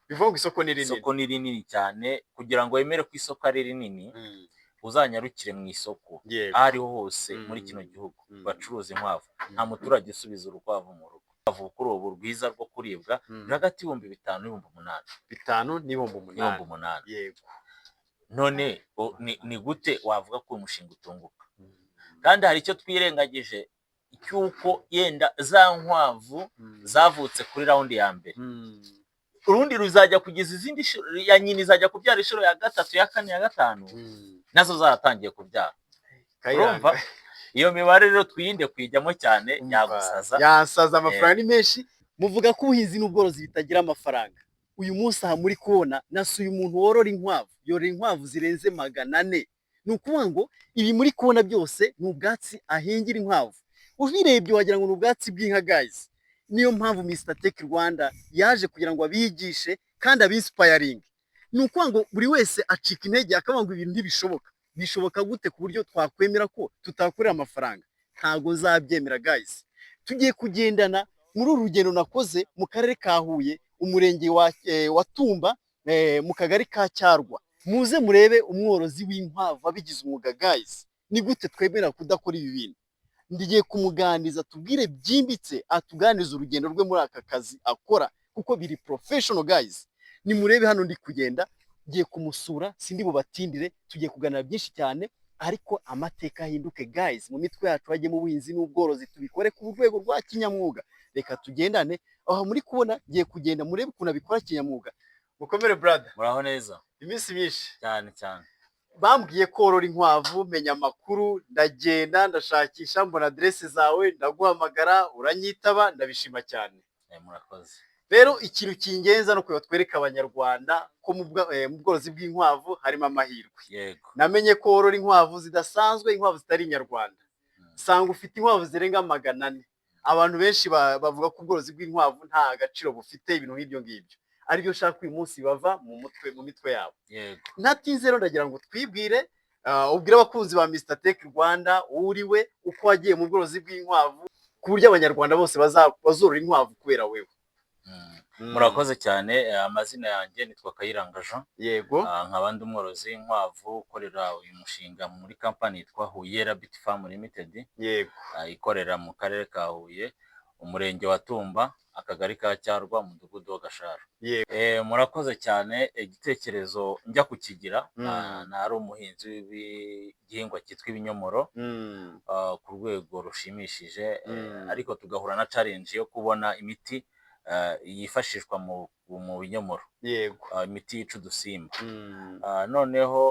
Bivuga ngo isoko ni rinini. Isoko ni rinini cyane. Kugira ngo wemere ko isoko ari rinini, uzanyarukire mu isoko aho ariho hose muri kino gihugu bacuruza inkwavu, nta muturage usubiza urukwavu mu rugo. Urukwavu kuri ubu rwiza rwo kuribwa ni hagati y'ibihumbi 5 n'ibihumbi 8. Bitanu n'ibihumbi N'ibihumbi umunani. umunani. None ni gute wavuga ko uyu mushinga utunguka? Kandi hari icyo twirengagije cy'uko yenda za nkwavu zavutse kuri round ya mbere, urundi ruzajya kugeza izindi nshuro ya nyina izajya kubyara inshuro ya gatatu, ya kane, ya gatanu, nazo zaratangiye kubyara. Kayiranga. Urumva iyo mibare rero twirinde kuyijyamo cyane. Umva, yagusaza. Yansaza, amafaranga ni menshi. Muvuga ko ubuhinzi n'ubworozi bitagira amafaranga. Uyu munsi aha muri kubona nasuye umuntu worora inkwavu, yorora inkwavu zirenze 400. Ni ukuvuga ngo ibi muri kubona byose ni ubwatsi ahingira inkwavu. Ubirebye wagira ngo ni ubwatsi bw'inka, guys. Niyo mpamvu Mr Tech Rwanda yaje kugira ngo abigishe kandi abinspiringe. Ni ukuvuga ngo buri wese acika intege akavuga ngo ibintu ntibishoboka. Bishoboka gute ku buryo twakwemera ko tutakorera amafaranga? Ntabwo nzabyemera, guys. Tugiye kugendana muri uru rugendo nakoze mu karere ka Huye, umurenge wa Tumba, mu kagari ka Cyarwa. Muze murebe umworozi w'inkwavu wabigize umwuga, guys. Ni gute twemera kudakora ibi bintu? Ndigiye kumuganiriza, tubwire byimbitse, atuganirize urugendo rwe muri aka kazi akora kuko biri professional, guys. Nimurebe hano ndi kugenda, ngiye kumusura, sindi bubatindire, tugiye kuganira byinshi cyane, ariko amateka ahinduke, guys. Mu mitwe yacu hajyemo ubuhinzi n'ubworozi, tubikore ku rwego rwa kinyamwuga. Reka tugendane aho muri kubona ngiye kugenda, murebe ukuntu abikora kinyamwuga. Mukomere, brother. Muraho neza. Iminsi myinshi. Cyane cyane. Bambwiye korora inkwavu, menya amakuru, ndagenda ndashakisha, mbona aderese zawe, ndaguhamagara uranyitaba, ndabishima cyane. Murakoze. Rero ikintu kingenza no kureba twereke Abanyarwanda ko mu bworozi bw'inkwavu harimo amahirwe. Namenye ko worora inkwavu zidasanzwe, inkwavu zitari inyarwanda. Sanga ufite inkwavu zirenga 400. Abantu benshi bavuga ko ubworozi bw'inkwavu nta gaciro bufite, ibintu nk'ibyo ngibyo, aribyo nshaka uyu munsi bava mu mutwe, mu mitwe yabo. Ntatinze rero, ndagira ngo twibwire, ubwire abakunzi ba Mr Tech Rwanda uriwe, uko wagiye mu bworozi bw'inkwavu, ku buryo Abanyarwanda bose bazorora inkwavu kubera wewe. Murakoze cyane. Amazina yanjye nitwa Kayiranga Jean. Nkaba ndi umworozi w'inkwavu ukorera uyu mushinga muri kampani yitwa Huye Rabbit Farm Limited, ikorera mu karere ka Huye, umurenge wa Tumba, akagari ka Cyarwa, umudugudu wa Gashara. Murakoze cyane. Igitekerezo njya kukigira, nari umuhinzi w'igihingwa cyitwa ibinyomoro ku rwego rushimishije, ariko tugahura na challenge yo kubona imiti yifashishwa mu binyomoro, imiti yica udusimba. Noneho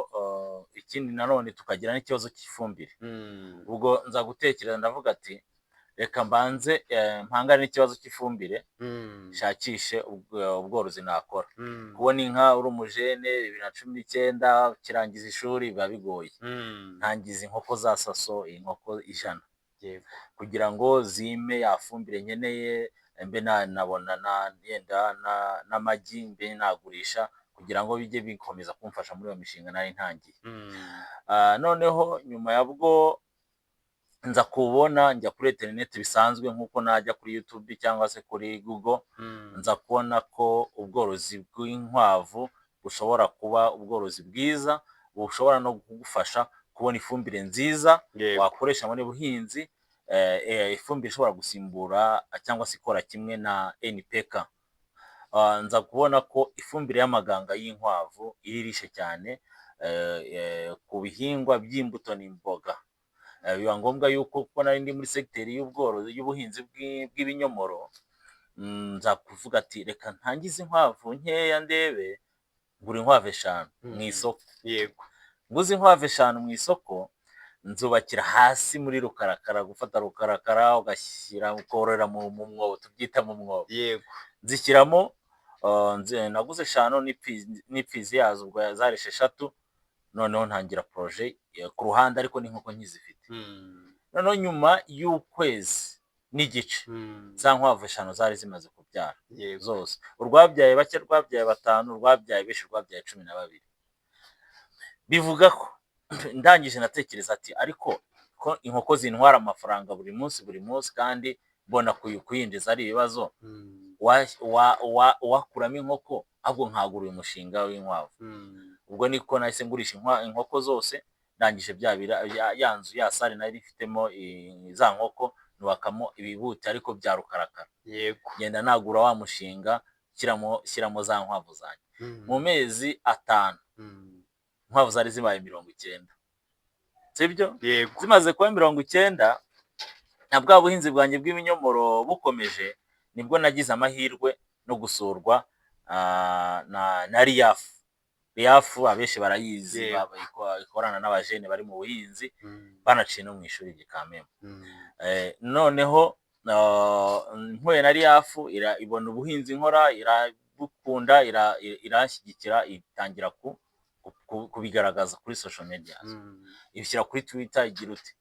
ikindi nanone tukagira n'ikibazo cy'ifumbire. Ubwo nza gutekereza, ndavuga ati reka mbanze mpangane n'ikibazo cy'ifumbire, nshakishe ubworozi nakora. Kubona inka uri umujene 2019 ukirangiza ishuri biba bigoye. Ntangiza inkoko za Sasso, inkoko 100, kugira ngo zime ya fumbire nkeneye, mbe nanabona yenda n'amagi mbe nagurisha, kugira ngo bijye bikomeza kumfasha muri iyo mishinga nari ntangiye. Noneho nyuma ya bwo nza kubona, njya kuri interineti bisanzwe nk'uko najya kuri YouTube cyangwa se kuri Google, nza kubona ko ubworozi bw'inkwavu bushobora kuba ubworozi bwiza bushobora no kugufasha kubona ifumbire nziza wakoresha muri buhinzi, ifumbire ishobora gusimbura cyangwa se ikora kimwe na NPK. Nza kubona ko ifumbire y'amaganga y'inkwavu iri riche cyane ku bihingwa by'imbuto n'imboga. Biba ngombwa yuko, kuko nari ndi muri segiteri y'ubworozi, y'ubuhinzi bw'ibinyomoro, nza kuvuga ati reka ntangize inkwavu nkeya ndebe. Ngura inkwavu eshanu mu isoko. Nguze inkwavu eshanu mu isoko, nzubakira hasi muri rukarakara. Gufata rukarakara ugashyira, ukororera mu mwobo, tubyita mu mwobo. Nzishyiramo, naguze eshanu n'imfizi yazo, ubwo zari esheshatu. Noneho ntangira projet ku ruhande, ariko n'inkoko nkizifite. Noneho nyuma y'ukwezi n'igice, za nkwavu eshanu zari zimaze kubyara zose. Urwabyaye bake rwabyaye batanu, urwabyaye benshi rwabyaye 12. Bivuga ko ndangije natekereza ati ariko ko inkoko zintwara amafaranga buri munsi buri munsi, kandi mbona kuyinjiza ari ibibazo. Wakuramo inkoko, ahubwo nkagura uyu mushinga w'inkwavu. Ubwo niko nahise ngurisha inkoko zose, ndangije bya ya nzu, ya salle nari ifitemo za nkoko, nubakamo ibibuti ariko bya rukarakara. Ngenda nagura wa mushinga, shyiramo za nkwavu zanjye. Mu mezi 5 inkwavu zari zibaye 90, sibyo? Yego. Zimaze kuba 90, na bwa buhinzi bwanjye bw'ibinyomoro bukomeje, nibwo nagize amahirwe no gusurwa na RIAF. RIAF abenshi barayizi, ikorana n'abajene bari mu buhinzi, banaciye no mu ishuri Gikamembe. Noneho mpuye na RIAF, ibona ubuhinzi nkora, irabukunda, iranshyigikira, itangira kubigaragaza kuri social media, ibishyira kuri Twitter, igira uti.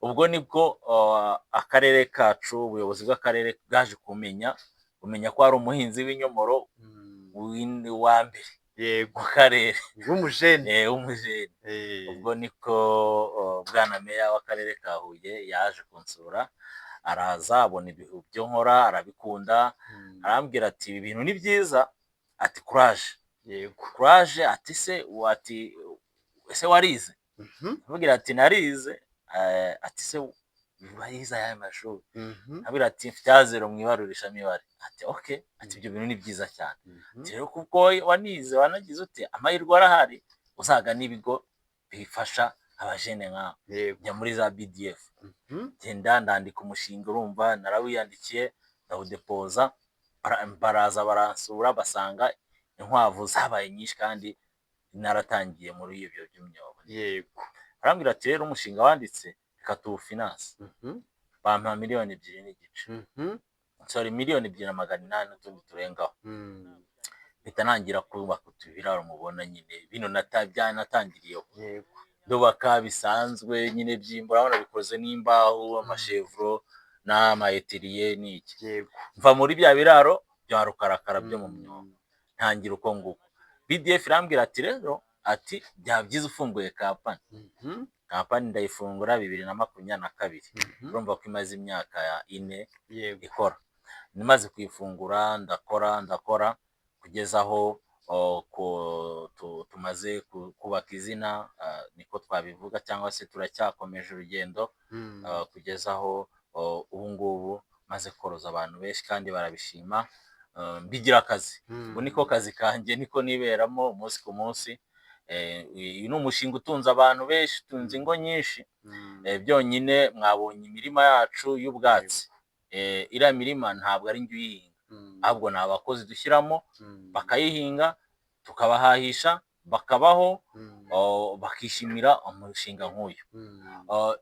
Ubwo nibwo akarere kacu, ubuyobozi bw'akarere bwaje kumenya ko hari umuhinzi w'ibinyomoro wa mbere mu karere. W'umujene. W'umujene. Ubwo niko bwana meya w'akarere ka Huye yaje kunsura, araza abona ibintu byo nkora, arabikunda, arambwira ati: "Ibi bintu ni byiza," ati: "Courage." "Courage," ati: "Se ati ese warize?" Amubwira ati: "Narize." Ati: "Se warize ayahe mashuri?" Amubwira ati: "Mfite A0 mu ibarurishamibare." Ati: "Okay," ati: "Ibyo bintu ni byiza cyane." Ati: "Rero kuko wanize, wanagize ute, amahirwe arahari, uzagana ibigo bifasha abajene nkawe." Njya muri za BDF, genda ndandika umushinga, urumva narawiyandikiye, ndawudepoza, baraza baransura, basanga inkwavu zabaye nyinshi kandi naratangiye muri ibyo by'imyobo. Arambwira ati: "Rero umushinga wanditse, reka tuwufinanse." Bampa miliyoni 2.5, sorry, miliyoni 2 na 800 n'utundi turengaho. Mpita ntangira kubaka utu biraro mubona nyine bino byanatangiriyeho. Ndubaka bisanzwe nyine by'imbo, urabona bikoze n'imbaho, amashevuro n'amayetiriye n'iki. Mva muri bya biraro bya rukarakara byo mu myobo, ntangira uko nguko. BDF irambwira ati: "Rero," ati, "byaba byiza ufunguye kampani." Kampani ndayifungura 2022. Urumva ko imaze imyaka 4 ikora. Maze kuyifungura, ndakora, ndakora kugeza aho tumaze kubaka izina, niko twabivuga, cyangwa se turacyakomeje urugendo, kugeza aho ubu ngubu maze koroza abantu benshi kandi barabishima. Mbigira akazi, ubu niko kazi kanjye, niko niberamo umunsi ku munsi. Uyu ni umushinga utunze abantu benshi, utunze ingo nyinshi. Byonyine mwabonye imirima yacu y'ubwatsi. Iriya mirima ntabwo ari njye uyihinga, ahubwo ni abakozi dushyiramo bakayihinga, tukabahahisha, bakabaho, bakishimira umushinga nk'uyu.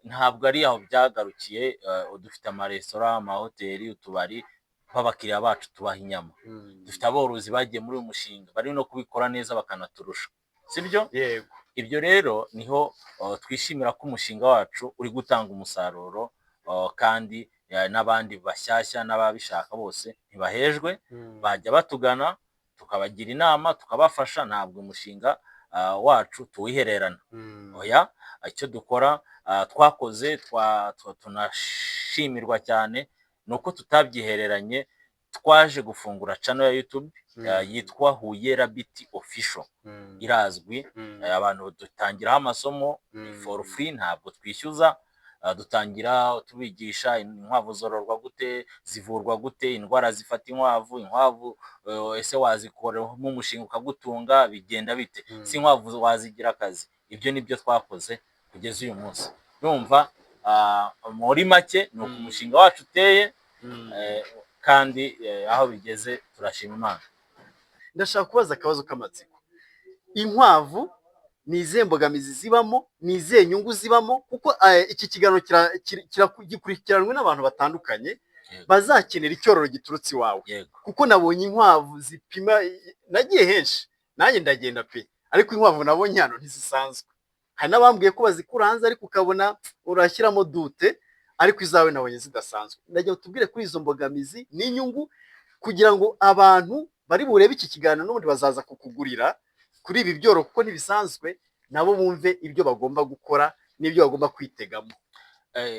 Ntabwo ari aho byagarukiye. Dufite amaresitora, amahoteli, utubari b'abakiriya bacu, tubaha inyama. Dufite aborozi bagiye muri uyu mushinga, bari no kubikora neza bakanaturusha, sibyo? Yego. Ibyo rero niho twishimira ko umushinga wacu uri gutanga umusaruro, kandi n'abandi bashyashya n'ababishaka bose ntibahejwe. Bajya batugana, tukabagira inama, tukabafasha. Ntabwo umushinga wacu tuwihererana, oya. Icyo dukora, twakoze, tunashimirwa cyane, ni uko tutabyihereranye. Twaje gufungura channel ya YouTube yitwa Huye Rabbit Official, irazwi. Abantu dutangiraho amasomo for free, ntabwo twishyuza. Dutangira tubigisha inkwavu zororwa gute, zivurwa gute, indwara zifata inkwavu, inkwavu ese wazikoramo umushinga ukagutunga, bigenda bite, si inkwavu wazigira akazi. Ibyo nibyo twakoze kugeza uyu munsi. Ndumva muri make ni uku umushinga wacu uteye, kandi aho bigeze turashima Imana. Ndashaka kubaza akabazo k'amatsiko: inkwavu ni izihe mbogamizi zibamo, ni izihe nyungu zibamo? Kuko iki kiganiro gikurikiranwe n'abantu batandukanye bazakenera icyororo giturutse iwawe. Kuko nabonye inkwavu zipima, nagiye henshi nanjye ndagenda pe, ariko inkwavu nabonye hano ntizisanzwe. Hari n'abambwiye ko bazikura hanze, ariko ukabona urashyiramo dute, ariko izawe nabonye zidasanzwe. Ndagira ngo tubwire kuri izo mbogamizi n'inyungu, kugira ngo abantu bari burebe iki kiganiro n'ubundi bazaza kukugurira kuri ibi byoro, kuko ntibisanzwe, nabo bumve ibyo bagomba gukora n'ibyo bagomba kwitegamo.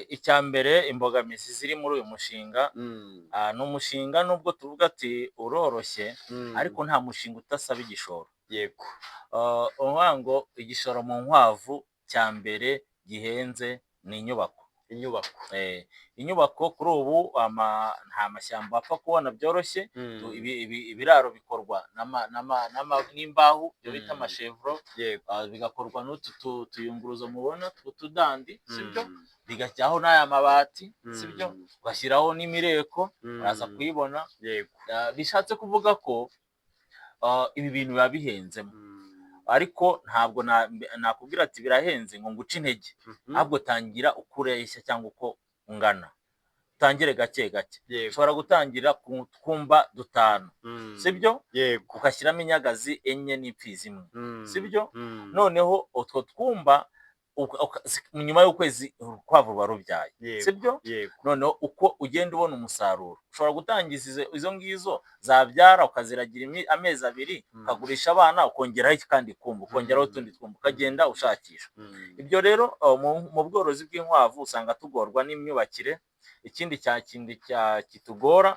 Icya mbere, imbogamizi ziri muri uyu mushinga, ni umushinga nubwo tuvuga ati uroroshye, ariko nta mushinga utasaba igishoro. Ukuvuga ngo igishoro mu nkwavu cya mbere gihenze ni inyubako. Inyubako. Inyubako kuri ubu nta mashyamba apfa kubona byoroshye. Ibiraro bikorwa n'imbaho, ibyo bita amashevuro, bigakorwa n'utu tuyunguruzo mubona tw'utudandi, sibyo? Bigajyaho n'aya mabati, sibyo? Ugashyiraho n'imireko, uraza kuyibona. Bishatse kuvuga ko ibi bintu biba bihenzemo, ariko ntabwo nakubwira ati birahenze ngo nguce intege. Ahubwo tangira uko ureshya cyangwa uko ungana, utangire gake gake. Ushobora gutangira ku twumba dutanu, sibyo? Yego. Ugashyiramo inyagazi enye n'imfizi imwe, sibyo? Noneho utwo twumba nyuma y'ukwezi urukwavu ruba rubyaye, sibyo? Yego. Noneho uko ugenda ubona umusaruro, ushobora gutangiza izo ngizo zabyara, ukaziragira amezi 2, ukagurisha abana, ukongeraho kandi kumba, ukongeraho utundi twumba, ukagenda ushakisha. Ibyo rero mu bworozi bw'inkwavu usanga tugorwa n'imyubakire. Ikindi cya kindi kitugora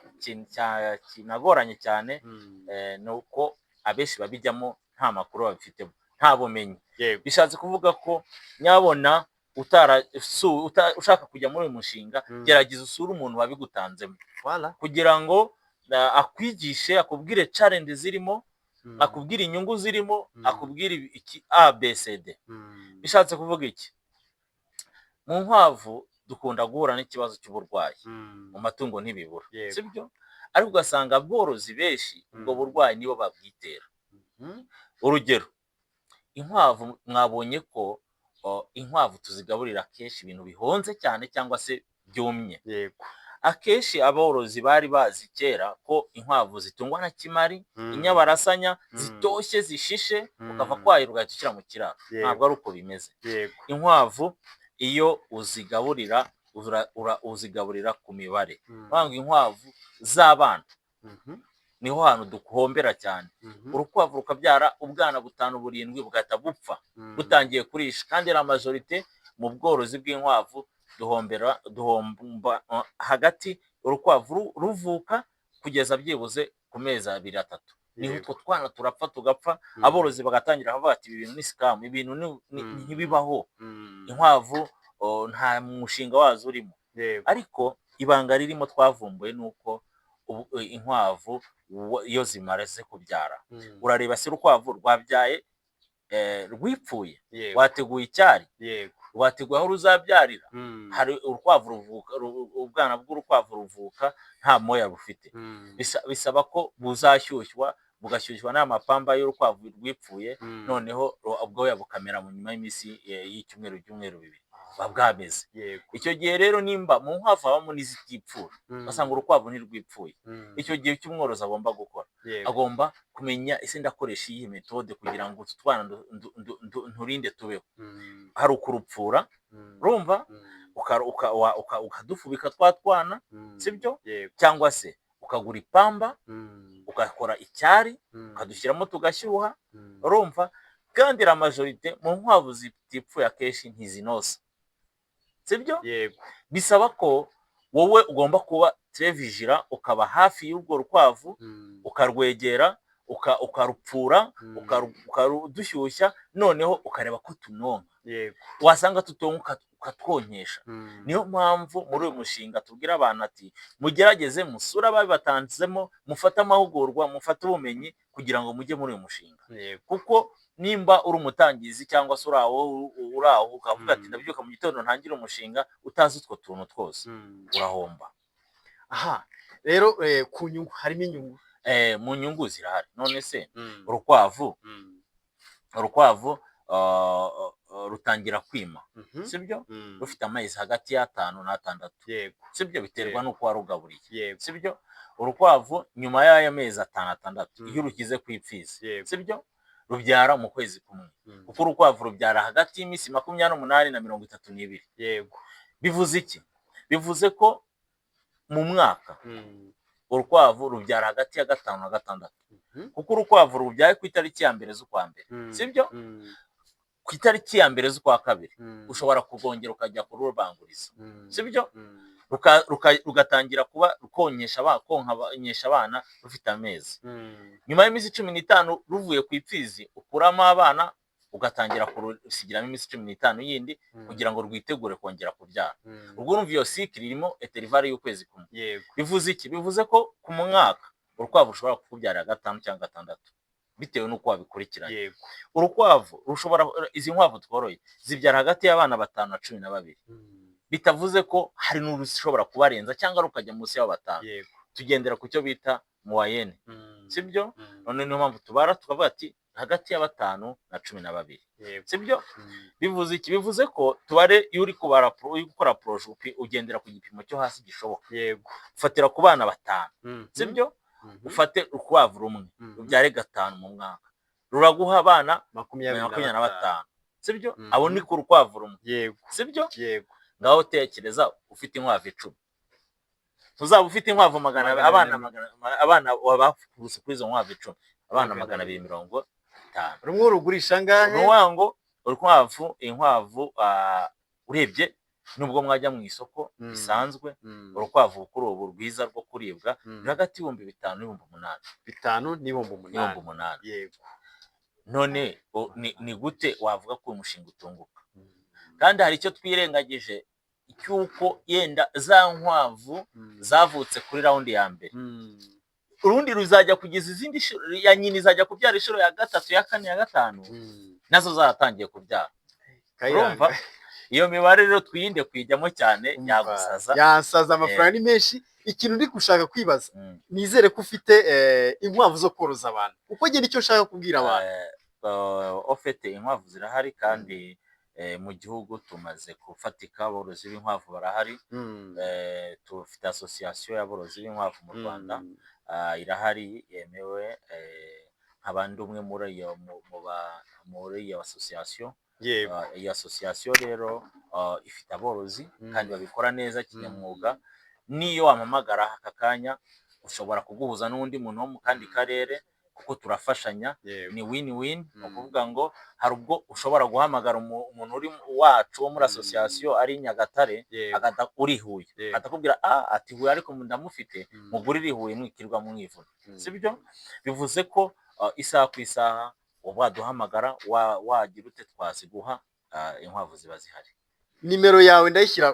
kinagoranye cyane, ni uko abenshi babijyamo nta makuru babifitemo, nta bumenyi. Bishatse kuvuga ko nyabona ushaka kujya muri uyu mushinga, gerageza usure umuntu wabigutanzemo kugira ngo akwigishe, akubwire challenge zirimo, akubwire inyungu zirimo, akubwire iki A B C D. Bishatse kuvuga iki? Mu nkwavu dukunda guhura n'ikibazo cy'uburwayi. Mu matungo ntibibura, sibyo? Ariko ugasanga aborozi benshi ubwo burwayi nibo babwitera. Urugero, inkwavu mwabonye ko inkwavu tuzigaburira akenshi ibintu bihonze cyane cyangwa se byumye. Akenshi aborozi bari bazi kera ko inkwavu zitungwa na kimari, inyabarasanya zitoshye zishishe, ukava kwahira ugahita ushyira mu kiraro. Ntabwo ari uko bimeze. Inkwavu iyo uzigaburira, uzigaburira ku mibare. Ngo inkwavu z'abana niho hantu duhombera cyane. Urukwavu rukabyara ubwana butanu, burindwi, bugahita bupfa butangiye kurisha, kandi la majorité mu bworozi bw'inkwavu duhombera, duhomba hagati urukwavu ruvuka kugeza byibuze ku mezi 2, 3, niho utwo twana turapfa, tugapfa. Aborozi bagatangira bavuga ati ibi bintu ni scam, ibintu ntibibaho, inkwavu nta mushinga wazo urimo. Ariko ibanga ririmo twavumbuye ni uko inkwavu iyo zimaze kubyara, urareba se urukwavu rwabyaye rwipfuye, wateguye icyari, wateguye aho ruzabyarira? Hari urukwavu ruvuka, ubwana bw'urukwavu ruvuka nta moya bufite. Bisaba ko buzashyushywa, bugashyushywa n'amapamba y'urukwavu rwipfuye, noneho ubwoya bukamera mu nyuma y'iminsi y'icyumweru, ibyumweru 2 buba bwameze. Icyo gihe rero nimba mu nkwavu habamo n'izitipfura, ugasanga urukwavu ntirwipfuye, icyo gihe icyo umworozi agomba gukora, agomba kumenya ese ndakoresha iyihe méthode kugira ngo utu twana nturinde tubeho. Hari ukurupfura, urumva, ukadufubika twa twana, sibyo? Cyangwa se ukagura ipamba, ugakora icyari, ukadushyiramo tugashyuha, urumva? Kandi la majorité mu nkwavu zitipfuye akenshi ntizinosa, sibyo? Yego. Bisaba ko wowe ugomba kuba très vigilant, ukaba hafi y'urwo rukwavu, ukarwegera, ukarupfura, ukarudushyushya, noneho ukareba ko tunonka. Wasanga tutonka, ukatwonkesha. Niyo mpamvu muri uyu mushinga tubwira abantu ati mugerageze musure ababibatanzemo, mufate amahugurwa, mufate ubumenyi kugira ngo mujye muri uyu mushinga. Kuko nimba uri umutangizi cyangwa se uri aho ukavuga ati ndabyuka mu gitondo ntangire umushinga, utazi utwo tuntu twose, urahomba. Aha rero ku nyungu, harimo inyungu? Mu nyungu zirahari. None se urukwavu rutangira kwima, sibyo? Rufite amezi hagati y'5 n'6, sibyo? Biterwa n'uko warugaburiye, sibyo? Urukwavu nyuma y'ayo mezi 5, 6, iyo urushyize ku ipfizi, sibyo, rubyara mu kwezi kumwe, kuko urukwavu rubyara hagati y'iminsi 28 na 32. Bivuze iki? Bivuze ko mu mwaka urukwavu rubyara hagati ya 5 na 6, kuko urukwavu rubyaye ku itariki ya 1 z'ukwa mbere, sibyo? Ku itariki ya 1 z'ukwa kabiri ushobora kugongera ukajya kurubanguriza, sibyo? Rugatangira kuba rukonkesha abana rufite amezi. Nyuma y'iminsi 15 ruvuye ku ipfizi, ukuramo abana, ugatangira kurusigiramo iminsi 15 yindi kugira ngo rwitegure kongera kubyara. Ubwo urumva iyo cycle irimo intervalle y'ukwezi kumwe. Bivuze iki? Bivuze ko ku mwaka urukwavu rushobora kukubyarira gatanu cyangwa gatandatu, bitewe n'uko wabikurikiranye. Urukwavu rushobora, izi nkwavu tworoye zibyara hagati y'abana 5 na 12, bitavuze ko hari n'urushobora kubarenza cyangwa rukajya munsi y'abo 5. Tugendera ku cyo bita moyenne, sibyo? None niyo mpamvu tubara tukavuga ati hagati ya 5 na 12, sibyo? Bivuze iki? Bivuze ko tubare, iyo uri kubara, uri gukora projet, ugendera ku gipimo cyo hasi gishoboka. Ufatira ku bana 5, sibyo? Ufate urukwavu rumwe rubyare 5 mu mwaka, ruraguha abana 25. 25, sibyo? Abo ni ku rukwavu rumwe, sibyo? Yego. Ngaho tekereza ufite inkwavu 10, tuzaba ufite inkwavu magana Magana abana abiri. magana abana wabakubise kuri izo nkwavu 10, abana Magana 250. Rumwe urugurisha angahe? Ni ukuvuga ngo urukwavu, inkwavu, urebye nubwo mwajya mu isoko bisanzwe, urukwavu kuri ubu rwiza rwo kuribwa ruri hagati y'5,000 n'8,000. 5 n'ibihumbi N'ibihumbi 8. 8. None ni gute wavuga ko uyu mushinga utunguka? Kandi hari icyo twirengagije cy'uko yenda za nkwavu zavutse kuri round ya mbere, urundi ruzajya kugeza izindi ya nyina izajya kubyara inshuro ya gatatu, ya kane, ya gatanu, nazo zaratangiye kubyara. Kayiranga. Urumva iyo mibare rero twirinde kuyijyamo cyane, Umva, yagusaza. Yansaza, amafaranga ni menshi. Ikintu ndi gushaka kwibaza, nizere ko ufite inkwavu zo koroza abantu, kuko njye nicyo nshaka kubwira abantu. Ofete inkwavu zirahari kandi mu gihugu tumaze gufatika, aborozi b'inkwavu barahari. Tufite association y'aborozi b'inkwavu mu Rwanda, irahari yemewe, nkaba ndi umwe muri iyo association. Iyo association rero ifite aborozi kandi babikora neza kinyamwuga. N'iyo wampamagara aka kanya, ushobora kuguhuza n'undi muntu wo mu kandi karere, kuko turafashanya. Ni win win. Ni ukuvuga ngo hari ubwo ushobora guhamagara umuntu uri wacu wo muri association ari i Nyagatare, agahita uri i Huye, agahita akubwira ati Huye ariko ndamufite, mugurire i Huye, mwikirwa mwivuna, sibyo? Bivuze ko isaha ku isaha uba waduhamagara, wagira ute, twaziguha. Inkwavu ziba zihari. Nimero yawe ndayishyira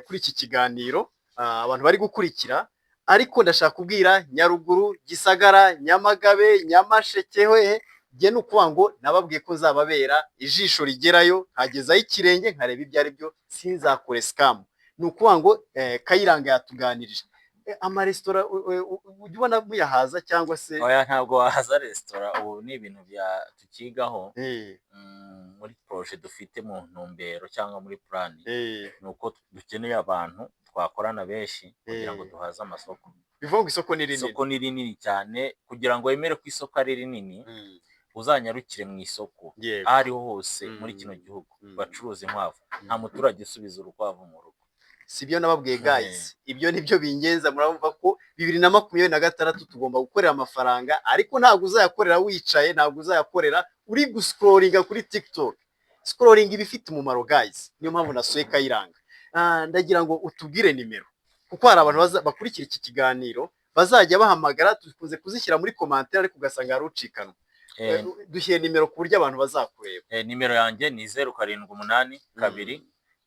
kuri iki kiganiro, abantu bari gukurikira, ariko ndashaka kubwira Nyaruguru, Gisagara, Nyamagabe, Nyamasheke, hehe. Njye ni ukuvuga ngo nababwiye ko nzababera ijisho rigerayo, nkagezayo ikirenge, nkareba ibyo ari byo, sinzakore scam. Ni ukuvuga ngo Kayiranga yatuganirije. Amaresitora ujya ubona muyahaza cyangwa se? Oya, ntabwo wahaza resitora. Ubu ni ibintu bya tukigaho muri projet dufite, mu ntumbero cyangwa muri plan, ni uko dukeneye abantu twakorana benshi kugira ngo duhaze amasoko. Bivuga ngo isoko ni rinini. Isoko ni rinini cyane. Kugira ngo wemere ko isoko ari rinini, uzanyarukire mu isoko aho ariho hose muri kino gihugu bacuruza inkwavu, nta muturage usubiza urukwavu mu rugo. Si byo nababwiye guys? Ibyo nibyo bingenza. Murumva ko 2026 tugomba gukorera amafaranga, ariko ntabwo uzayakorera wicaye, ntabwo uzayakorera uri guscrollinga kuri TikTok. Scrolling iba ifite umumaro guys, niyo mpamvu nasuye Kayiranga. Ndagira ngo utubwire nimero, kuko hari abantu bakurikira iki kiganiro bazajya bahamagara. Dukunze kuzishyira muri commentaire, ariko ugasanga hari ucikanwa. Dushyire nimero ku buryo abantu bazakureba. Nimero yanjye ni 0782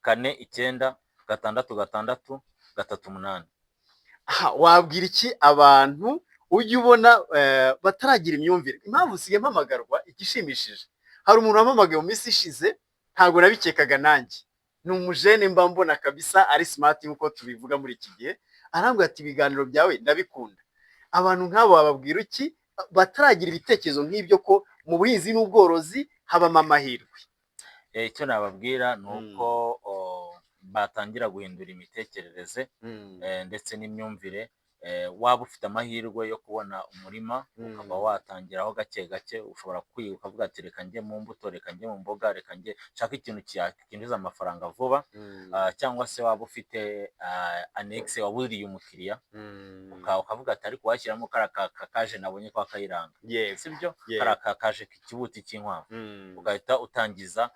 496 66 38. Aha wabwira iki abantu ujya ubona bataragira imyumvire? Impamvu usigaye mpamagarwa, igishimishije, hari umuntu wampamagaye mu minsi ishize, ntabwo nabikekaga nanjye, ni umujene mba mbona kabisa ari smart nk'uko tubivuga muri iki gihe, arambwira ati ibiganiro byawe ndabikunda. Abantu nk'abo wababwira iki, bataragira ibitekerezo nk'ibyo, ko mu buhinzi n'ubworozi habamo amahirwe? Icyo nababwira ni uko batangira guhindura imitekerereze ndetse n'imyumvire. Waba ufite amahirwe yo kubona umurima, ukaba watangiraho gake gake, ushobora kwiga ukavuga ati reka njye mu mbuto, reka njye mu mboga, reka njye nshake ikintu cyinjiza amafaranga vuba, cyangwa se waba ufite annexe waburiye umukiriya, ukavuga ati ariko washyiramo kariya kaje nabonye kwa Kayiranga, sibyo? Kariya kaje k'ikibuti cy'inkwavu, ugahita utangiza.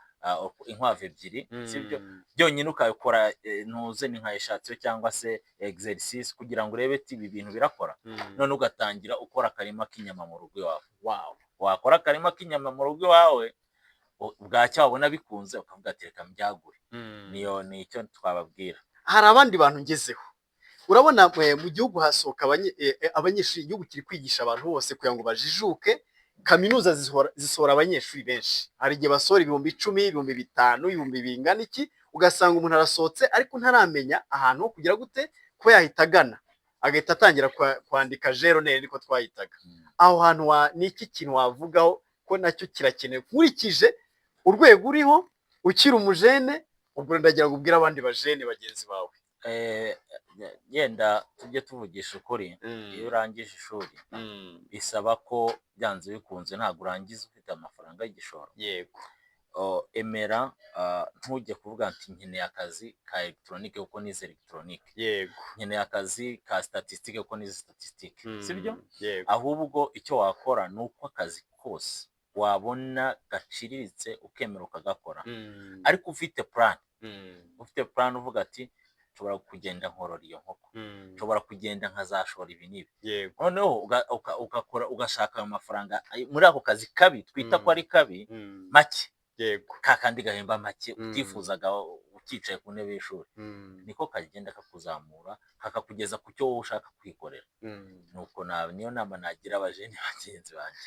inkwavu ebyiri, sibyo? Byonyine ukabikora, ntuze ni nka échantillon cyangwa se exercice kugira ngo urebe ati ibi bintu birakora. None ugatangira ukora akarima k'inyama mu rugo iwawe. Wakora akarima k'inyama mu rugo iwawe, bwacya wabona bikunze, ukavuga ati reka mbyagure. Niyo ni icyo twababwira. Hari abandi bantu ngezeho. Urabona mu gihugu hasohoka abanyeshuri, igihugu kiri kwigisha abantu bose kugira ngo bajijuke. Kaminuza zisohora abanyeshuri benshi. Hari igihe basohora 10,000, 5000, ibihumbi bingana iki, ugasanga umuntu arasohotse ariko ntaramenya ahantu ho kugira gute kuba yahita agana, agahita atangira kwandika jeroneri, niko twayitaga. Aho hantu ni iki kintu wavugaho ko nacyo kirakenewe nkurikije urwego uriho ukiri umujene? Ubwo ndagira ngo ubwire abandi bajene bagenzi bawe. Yenda tujye tuvugisha ukuri, iyo urangije ishuri bisaba ko byanze bikunze ntabwo urangiza ufite amafaranga y'igishoro. Emera, ntujye kuvuga ati nkeneye akazi ka elegitoronike kuko nize elegitoronike, nkeneye akazi ka statistique kuko nize statistique, sibyo? Yego. Ahubwo icyo wakora ni uko akazi kose wabona gaciriritse ukemera ukagakora, ariko ufite plan, ufite plan uvuga ati nshobora kugenda nkorora iyo nkoko, nshobora kugenda nkazashora ibi n'ibi. Noneho ugakora, ugashaka ayo mafaranga muri ako kazi kabi twita ko ari kabi, make, ka kandi gahemba make utifuzaga ukicaye ku ntebe y'ishuri, niko kagenda kakuzamura, kakakugeza ku cyo wowe ushaka kwikorera. Nuko niyo nama nagira abajene bagenzi banjye.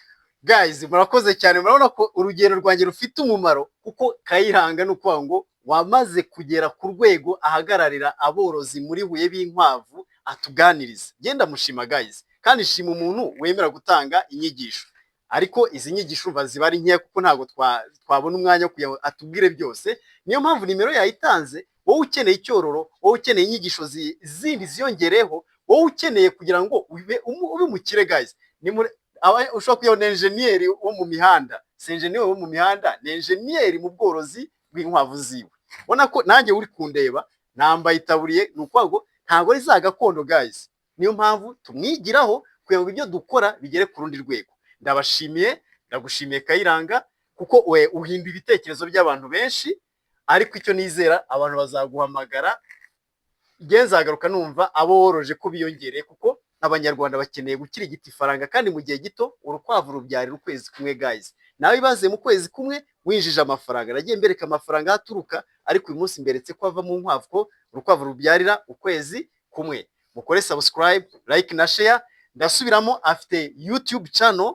Guys, murakoze cyane. Murabona ko urugendo rwanjye rufite umumaro, kuko Kayiranga ni ukuvuga ngo wamaze kugera ku rwego ahagararira aborozi muri Huye b'inkwavu, atuganiriza. Genda mushima guys, kandi shima umuntu wemera gutanga inyigisho. Ariko izi nyigisho urumva ziba ari nkeya, kuko ntabwo twabona umwanya wo kugira ngo atubwire byose. Niyo mpamvu nimero yayitanze. Wowe ukeneye icyororo, wowe ukeneye inyigisho zindi ziyongereho, wowe ukeneye kugira ngo ube umukire guys, ni ushobora kuba ni enjeniyeri wo mu mihanda, si enjeniyeri wo mu mihanda, ni enjeniyeri mu bworozi bw'inkwavu ziwe. Ubona ko nanjye uri kundeba nambaye itaburiye, ni ukuvuga ngo ntabwo ari za gakondo guys. Niyo mpamvu tumwigiraho kugira ngo ibyo dukora bigere ku rundi rwego. Ndabashimiye, ndagushimiye Kayiranga, kuko we uhindura ibitekerezo by'abantu benshi. Ariko icyo nizera, abantu bazaguhamagara, njye nzagaruka numva abo woroje ko biyongereye, kuko Abanyarwanda bakeneye gukirigita ifaranga kandi mu gihe gito. Urukwavu rubyarira ukwezi kumwe guys. Nawe ibaze mu kwezi kumwe winjije amafaranga. Nagiye mbereka amafaranga aho aturuka, ariko uyu munsi mberetse ko ava mu nkwavu, ko urukwavu rubyarira ukwezi kumwe. Mukore subscribe, like na share. Ndasubiramo, afite YouTube channel.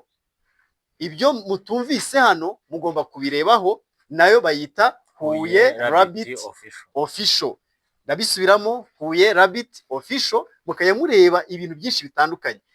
Ibyo mutumvise hano mugomba kubirebaho, nayo bayita Huye Rabbit Official. Official. Ndabisubiramo, Huye Rabbit Official, mukajya mureba ibintu byinshi bitandukanye.